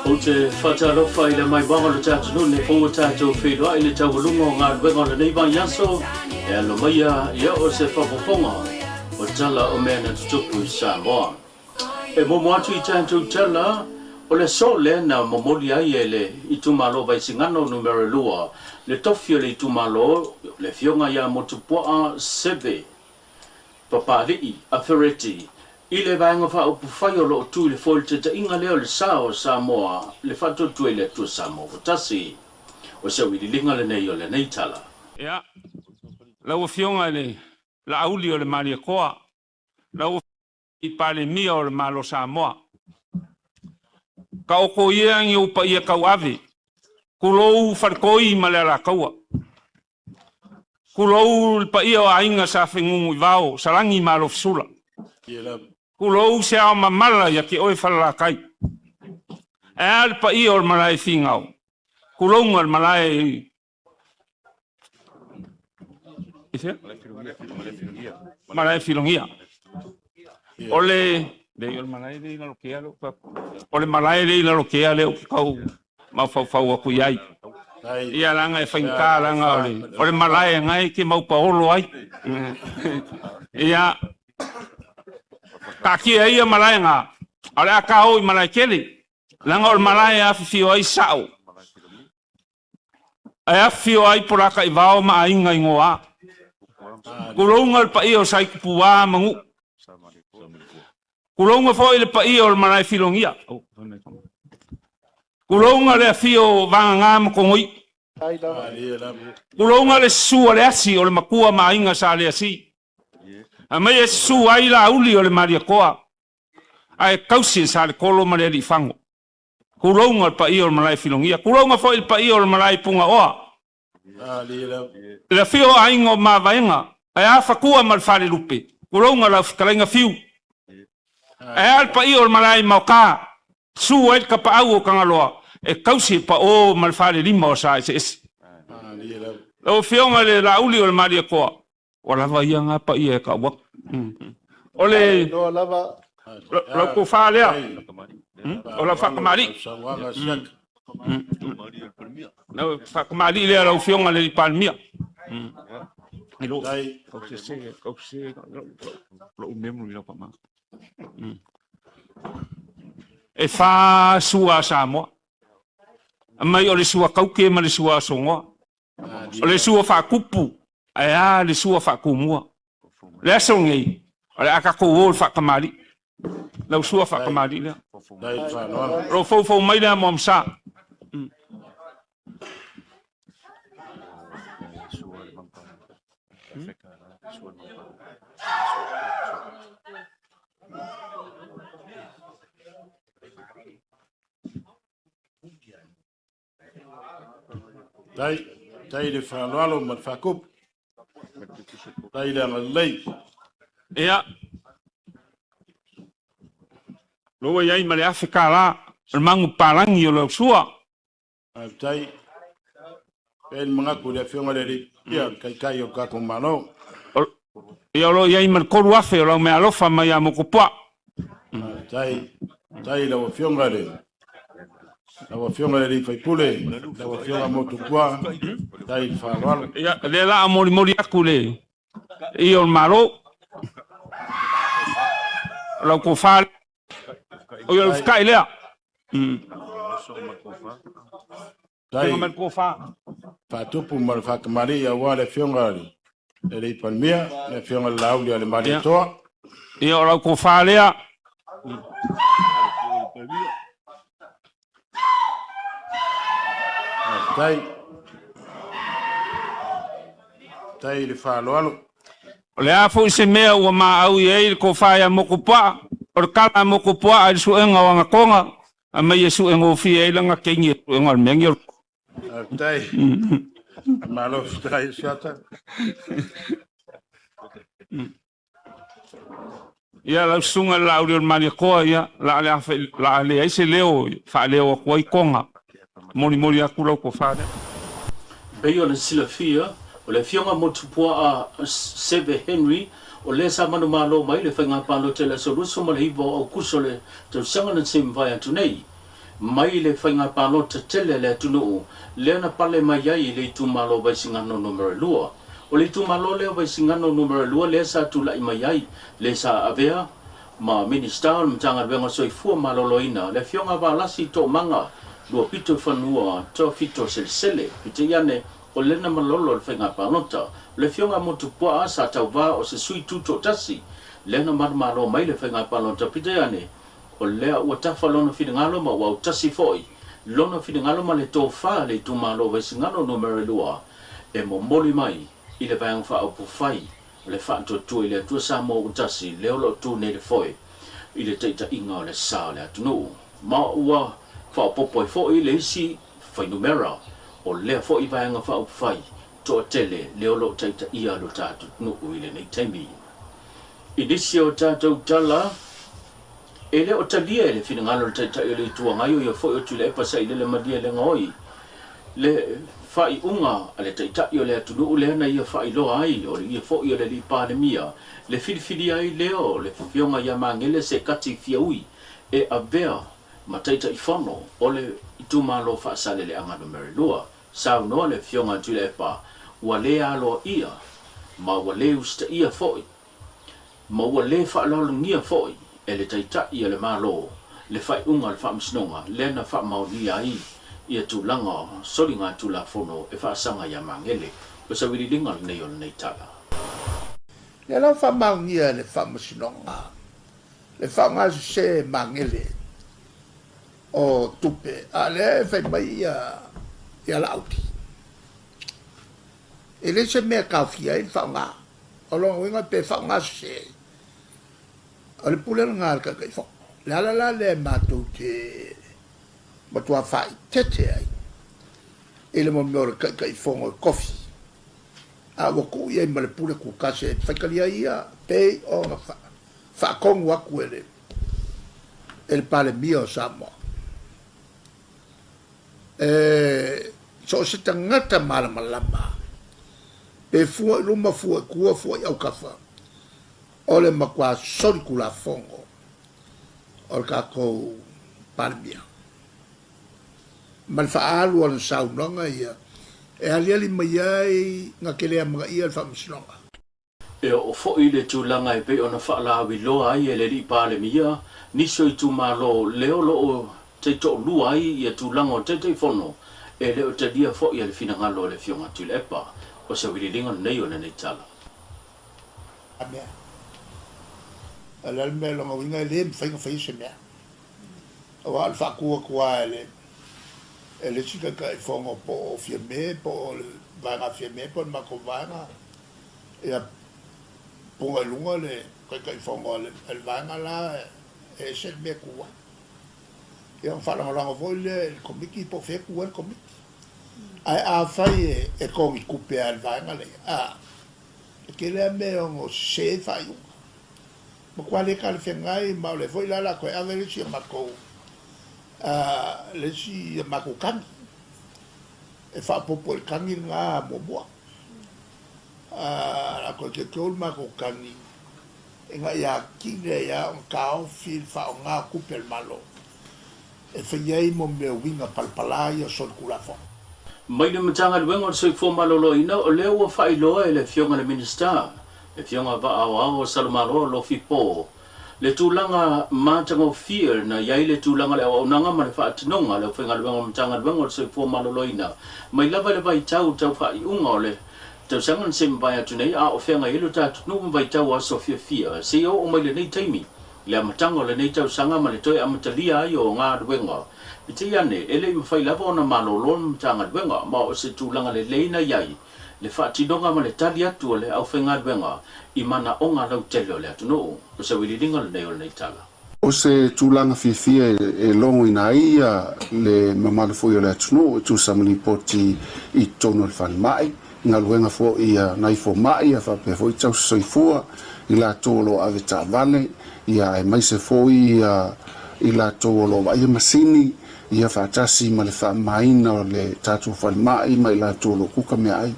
Ou te faatalofa i le maivaga o le tatou nuu, nei ua tatou feiloai i le taualuga o galuega o lenei vaiaso, e alo maia ia o se faaopoopoga o tala o mea na tutupu i Samoa. E muamua atu i tatou tala, o le aso lea na momoli ai e le itumalo o Vaisigano Numera 2 le tofi o le itumalo, le Afioga ia Motupuaa Seve Papalii Afereti i le Vaega Faaupufai o lo o tu i le foe i le taitaiga lea o le sa o Samoa, le Faatuatua i le Atua Samoa ua Tasi. O se auiliiliga lenei o lenei tala. Ia, lau Afioga i le Laauli o le Malietoa, lau i Palemia o le Malo Samoa. Taoto ia ni ou paia tauave, tulou Faletoi ma le Alataua. Tulou le paia o aiga sa Fenunuivao, Salani ma Alofisula. Tulou se ao mamala ia te oe Falelatai. Ae a le paia o le malae Finao, tulouna le malae i fea? Malae Filogia. O le leai o le malae lea i Lalotea lea ou te o le malae lea i Lalotea lea ou te tau mafaufau atu i ai. Ia leaga e faigata leaga o le o le malae na e te maupaolo ai. Ia taatia ia malae na, a o le a ta o i Malaetele, leaga o le malae e afifio ai sao. Ae afifio ai Polataivao ma aiga i Goa. Tulouna le paia o Saitupua ma Nuu. Tulouna foi le paia o le malae Filogia. Tulouna le afio o Vagagā ma Togoiu. Tulouna le susu a le asi o le matua ma aiga sa Leasi. Aumai e susu ai Laauli o le Malietoa, ae tausi e Saletolo ma le Aliifago. Tulouna le paia o le malae Filogia. Tulouna foi le paia o le malae Punaoa. Le afio o aiga o Mavaega, ae a Fatua ma le Falelupe. Tulouna lau fetalaiga Fiu. Ae a le paia o le malae Maoka, susu ai le tapaau o Tagaloa e tausi e Pao ma le Falelima o Saeseese. Lau Afioga i le Laauli o le Malietoa, ua lava ia na paia e tau atu. O le lau tofa lea, o lau faatamalii. Lau faatamalii lea lau Afioga i le Palemia. E fa sua a Samoa. Aumai o le sua tauke ma le sua asogoa. O le sua faatupu, ae a le sua faatumua. O le aso lenei, o le a tatou o i le faatamalii. Lau sua faatamalii lea. O lo o foufou mai le amoamosa. Tai, tai le faaaloalo ma le faakupu. Tai le agalelei. Ia. Lo ua i ai ma le $1000 o le magu palagi o lau sua. Faafetai. E le manatu i le Afioga i le Alii, ia, le Taitai o le tatou Malo. Ia o lo o i ai ma le $3000 o lau meaalofa mai ia Mokopoa. Faafetai, faafetai i lau Afioga i le lau Afioga i le Alii Faipule, lau Afioga Motuopuaa, faafetai i le faaaloalo. Ia, lea la a molimoli atu le ia o le Malo. O lau tofa o le fekai lea. Tai faatupu ma le faatamalii aua le Afioga i le Alii Palemia, le Afioga i le Laauli a le Malietoa. Ia, o lau tofa lea. Faafetai. Faafetai i le faaaloalo. O le a foi se mea ua maau i ai le tofa ia Motupuaa, o le tala a Motupuaa i le suega o ana toga, aumai e sue gofie ai lana teine i suega o le mea nei o le. Faafetai. Malo faafetai Asiata. Ia lau susuga i le Laauli o le Malietoa, ia, la a le la a leai se leo e faaleo atu ai toga. Molimoli atu lau tofa lea. E pei ona silafia, o le Afioga Motupuaa Seve Henry o lea sa manumalo mai le faiga palota i le aso 29 o Aukuso o le tausaga na se i mavae atu nei. mai le faiga palota tele a le atunuu lea na pale mai ai i le itumalo o Vaisigano Numera 2. O le itumalo lea o Vaisigano Numera 2 lea sa tulai mai ai le sa avea ma Minisita o le Matagaluega o Soifua Maloloina, le Afioga Valasi Toomaga Luapitoifanua Toafitoselesele. Peitai ane, o lena malolo le faiga palota. O le Afioga Motupuaa sa tauva o se sui tutoatasi lea na manumalo mai le faiga palota. Peitai ane, o lea ua tafa lona finagalo ma ua autasi foi lona finagalo ma le tofa a le itumalo o Vaisigano Numera 2 e momoli mai i le Vaega Faaupufai o le Faatuatua i le Atua Samoa ua tasi lea o lo o tu nei le foe i le taitaiga o le sa o le atunuu. Ma ua faaopoopo ai foi le isi fuainumera o lea foi Vaega Faaupufai toatele lea o lo o taitaia lo tatou atunuu i lenei taimi. I nisi o tatou tala, e le o talia e le finagalo o le Taitai o le Itu Agai o ia foi o Tuilaepa Sailele Malielegaoi le faaiuga a le Taitai o le atunuu lea na ia faailoa ai o ia foi o le Alii Palemia le filifilia ai lea o le Afioga ia Magele Sekati Fiaui e avea ma Taitaifono o le itumalo Faasaleleaga Numera 2. Saunoa le Afioga a Tuilaepa ua le aloaia ma ua le usitaia foi ma ua le faaaloalogia foi e le Taitai o le Malo le faaiuga o le Faamasinoga lea na faamaonia ai ia tulaga o soligatulafono e faasaga ia Magele. O se auiliiliga lenei o lenei tala. Lea la ua faamaonia e le Faamasinoga le faaaogasese Magele o tupe, a o lea e fai mai ia Laauli, e leai se mea e taofia ai le faaaoga. O lona uiga pe faaaoga sese, o le pule lena a le Taitaifono. O le ala la lea matou te matua faaeteete ai i le mea o le Taitaifono e tofi, a ua tuu i ai ma le pule tutasi e faitalia ai ia, pei ona faatonu atu e le e le Palemia o Samoa. E so o se tagata malamalama, pe fua i luma, fua i tua, fua i autafa, o le matua solitulafono o le tatou Palemia. Ma le faaalu o lana saunoaga ia e aliali mai ai na te le amanaia le Faamasinoga. E oo foi le tulaga e pei ona faalauiloa ai e le Alii Palemia nisi o itumalo lea o lo o taitoalua ai ia tulaga o Taitaifono e le o talia foi e le finagalo o le Afioga Tuilaepa. O se auiliiliga lenei o lenei tala. Mea. O le a le mea lona uiga e le mafai ona faia se mea. Aua o le faatu atu lava e le e le isi Taitaifono po o Fiame po o le Vaega a Fiame po o le matou vaega, Ia puna i luga le Taitaifono a le vaega la e ese le mea e tu ai. Ia ona faalagolago foi lea i le Komiti po o fea e tu ai le Komiti. Ae afai e togi tupe lava e le vaega lea, a, e tele lava mea e ono sese ai faaiuga. Matua le talafeagai ma o lea foi la o le a toe ave le isi a matou, le isi a matou tagi e faaopoopo i le tagi lena muamua. A toe teuteu le matou tagi ina ia atili ai lava ona taofi le faaaoga o tupe a le Malo e fai ai mo mea uiga palapala ia o solitulafono. Mai le Matagaluega o le Soifua Maloloina, o lea ua faailoa e le Afioga i le Minisita, le Afioga Vaaoao Salomaloa Lofi Po, le tulaga matagofie na i ai le tulaga o le auaunaga ma le faatinoga a le aufaigaluega o le Matagaluega o le Soifua Maloloina mai lava i le vaitau tau faaiuga o le tausaga na se mavae atu nei a o feagai ai lo tatou atunuu ma vaitau o aso fiafia seia oo mai lenei taimi i le amataga o lenei tausaga ma le toe amatalia ai o galuega. Peitai ane, e le i mafai lava ona malolo le Matagaluega ma o se tulaga lelei na i ai le faatinoga ma le tali atu a le aufaigaluega i manaoga lautele o le atunuu. O se auiliiliga lenei o lenei tala. O se tulaga fiafia e logoina ai le mamalu foi o le atunuu e tusa ma lipoti i totonu o le falemai, galuega foi a nai fomai faapea foi tausi soifua, i latou o lo o ave taavale, aemaise foi i latou o lo o vaaia masini, ia faatasi ma le faamamaina o le tatou falemai ma i latou o lo o kuka meaai,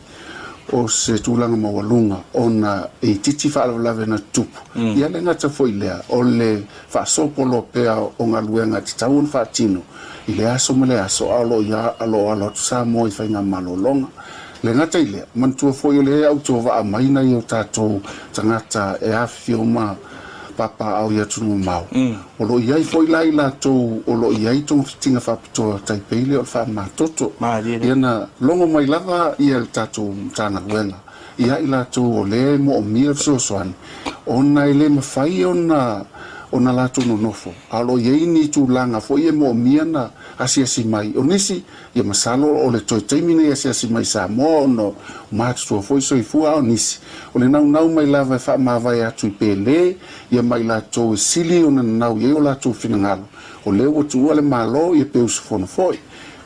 o se tulaga maualuga ona e itiiti faalavelave na tutupu. Ia le gata foi i lea, o le faasopo loa pea o galuega e tatau ona faatino, i le aso ma le aso, a o lo o alo atu Samoa i faigamalologa. Le gata i lea, manatua foi o lea e autovaa mai nai o tatou tagata e afifio ma papaaao i atunuu mamao, o lo o i ai foi la i latou o lo o i ai togafitiga faapitoa tai pei lea o le faamamatoto. Ia na logo mai lava le tatou Matagaluega ia i latou o lea e moomia le fesoasoani, ona e le mafai ona latou nonofo, a o lo o i ai ni tulaga foi e moomia na asiasi mai. O nisi, ia masalo o le toe taimi nei asiasi mai Samoa ona o matutua foi soifua, a o nisi, o le naunau mai lava e faamavae atu i Pele, ia ma i latou e sili ona nanau i ai o latou finagalo, o lea ua tuua le Malo, ia pe usufono foi.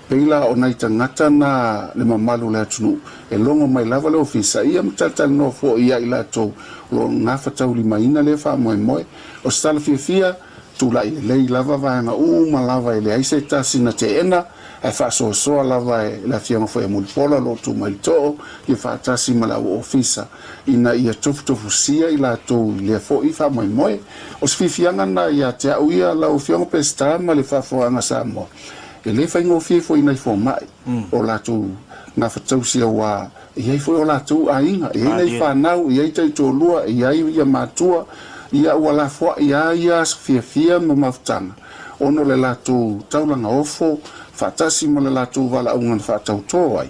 Pei la o nai tagata na le mamalu o le atunuu e logo mai lava le ofisa, ia ma talatalanoa foi ia i latou o lo o gafataulimaina lea faamoemoe. O se tala fiafia, tulai lelei lava vaega uma lava e leai se tasi na teena, ae faasoasoa lava e le Afioga foi a Mulipola o lo o tu mai le too, ia faatasi ma le au ofisa ina ia tofutofusia i latou i lea foi faamoemoe. O se fiafiaga na ia te au ia lau Afioga Peseta ma le faafofogaaga Samoa, e le faigofie foi nai fomai o latou gafatausi aua e i ai foi o latou aiga, e i ai nai fanau, e i ai taitoalua, e i ai ia matua, ia ua lafoai lava ia aso fiafia ma mafutaga ona o le latou taulaga ofo faatasi ma le latou valaauga na faatautō ai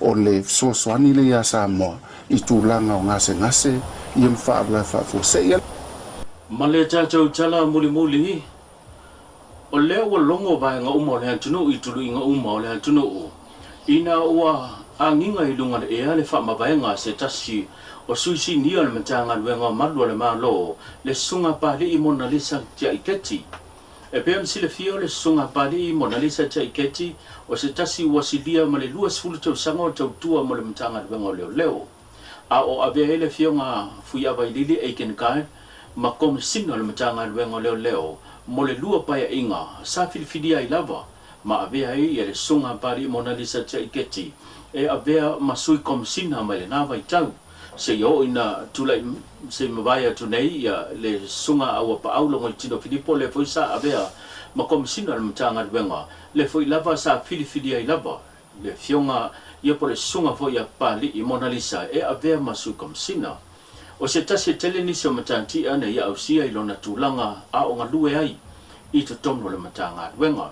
o le fesoasoani lea iā Samoa i tulaga o gasegase ia ma faalavelave faafuasei. Ma le tatou tala mulimuli, O lea ua logo vaega uma o le atunuu i tuluiga uma o le atunuu, ina ua agiga i luga le ea le faamavaega a se tasi o sui sinia o le Matagaluega o Malu a le Malo, le Susuga Papalii Monalisa Tiaiketi. E pei ona silafia o le Susuga Papalii Monalisa Tiaiketi o se tasi ua silia ma le 20 tausaga o tautua mo le Matagaluega o Leoleo. A o avea ai le Afioga Fuiavailili Aiken Guy ma Komesina o le Matagaluega o Leoleo mo le 2 paeaiga sa filifilia ai lava ma avea ai ia le Susuga Papalii Monalisa Tiaiketi e avea ma Sui Komesina mai lena vaitau seia oo ina tulai se i mavae atu nei ia le Susuga Auapaau Logoitino Filipo lea foi sa avea ma Komesina o le Matagaluega lea foi lava sa filifilia ai lava le Afioga ia po o le Susuga foi a Papalii Monalisa e avea ma Sui Komesina. O se tasi e tele nisi o matati'a na ia ausia i lona tulaga a o galue ai i totonu o le Matagaluega.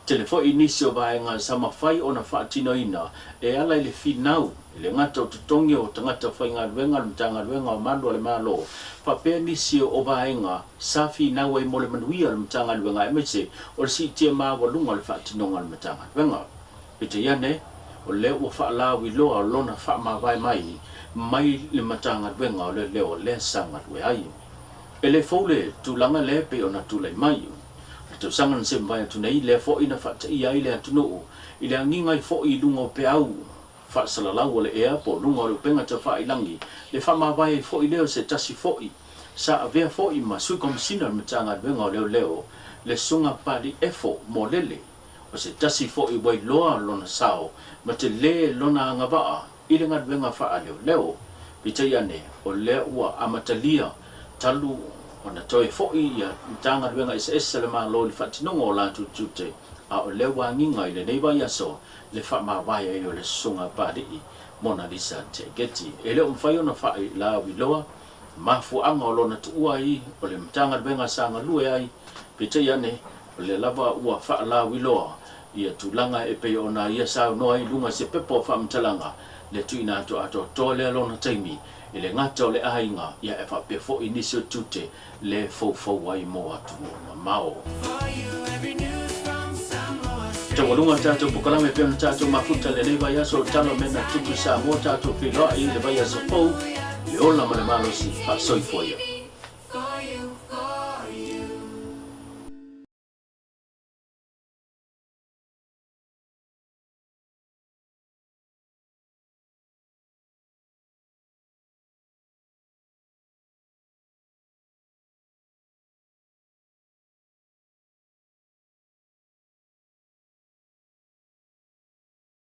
Tele foi nisi o vaega sa mafai ona faatinoina e ala i le finau i le gata o totogi o tagata faigaluega o le Matagaluega o Malu a le Malo faapea nisi o vaega sa finau ai mo le manuia o le Matagaluega aemaise o le siitia maualuga o le faatinoga o le Matagaluega. Peitai ane, o lea ua faalauiloa lona faamavae mai mai le Matagaluega o Leoleo lea sa galue ai. E le fou le tulaga lea e pei ona tulai mai. O le tausaga na se mavae atu nei, lea foi na faataia ai le atunuu i le agiga ai foi i luga o peau faasalalau o le ea po o luga o le upega tafailangi, le faamavae ai foi lea o se tasi foi sa avea foi ma Sui Komesina o le Matagaluega o Leoleo, le Susuga Papalii Efo Molele. O se tasi foi ua iloa lona sao ma telē lona agavaa i le galuega faaleoleo. Peitai ane, o lea ua amatalia talu ona toe foi ia Matagaluega eseese a le Malo i le faatinoga o latou tiute, a o lea ua agiga i lenei vaiaso le faamavae ai o le Susuga a Papalii Monalisa Tiaiketi. E le o mafai ona failauiloa mafuaaga o lona tuua ai o le Matagaluega sa galue ai, peitai ane, O lea lava ua faalauiloa ia tulaga e pei ona ia saunoa ai i luga se pepa o faamatalaga, le tuuina atu atoatoa lea lona taimi i le gata o le aiga, ia e faapea foi nisi o tiute le foufou ai mo atunuu mamao. Taualuga tatou polokalame pei ona tatou mafuta i lenei vaiaso o tala o mea na tupu i Samoa tatou feiloai i le vaiaso fou i le ola ma le malosi faasoifua ia.